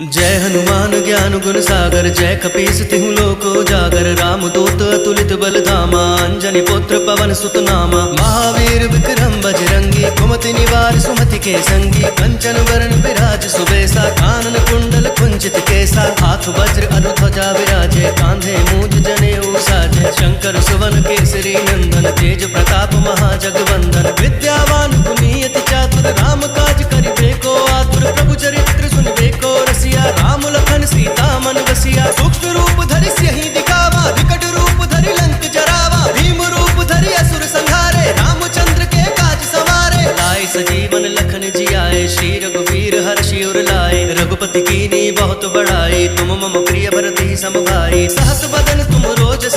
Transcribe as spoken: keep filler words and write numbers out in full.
जय हनुमान ज्ञान गुण सागर, जय कपीस तिहु लोक उजागर। राम दूत अतुलित बल धामा, अंजनी पुत्र पवन सुत नामा। महावीर विक्रम बजरंगी, कुमति निवार सुमति के संगी। कंचन वरण विराज सुबेसा, कानन कुंडल कुंचित केसा। हाथ वज्र अरु ध्वजा विराजे, कांधे मूंज जनेऊ साजे। शंकर सुवन केसरी नंदन, तेज प्रताप महाजगवंदन। विद्यावान गुणी अति चातुर, राम काज करिबे को आतुर। प्रभु चरित्र सुनिबे को रसिया, राम लखन सीता मन बसिया। सूक्ष्म रूप धरि सियहि दिखावा, विकट रूप धरि लंक जरावा। भीम रूप धरि असुर संहारे, रामचंद्र के काज संवारे। लाए सजीवन लखन जियाए, श्री रघुवीर हरषि उर लाए। रघुपति कीन्ही बहुत बड़ाई, तुम मम प्रिय भरत ही सम भाई। सहस बदन तुम रोजस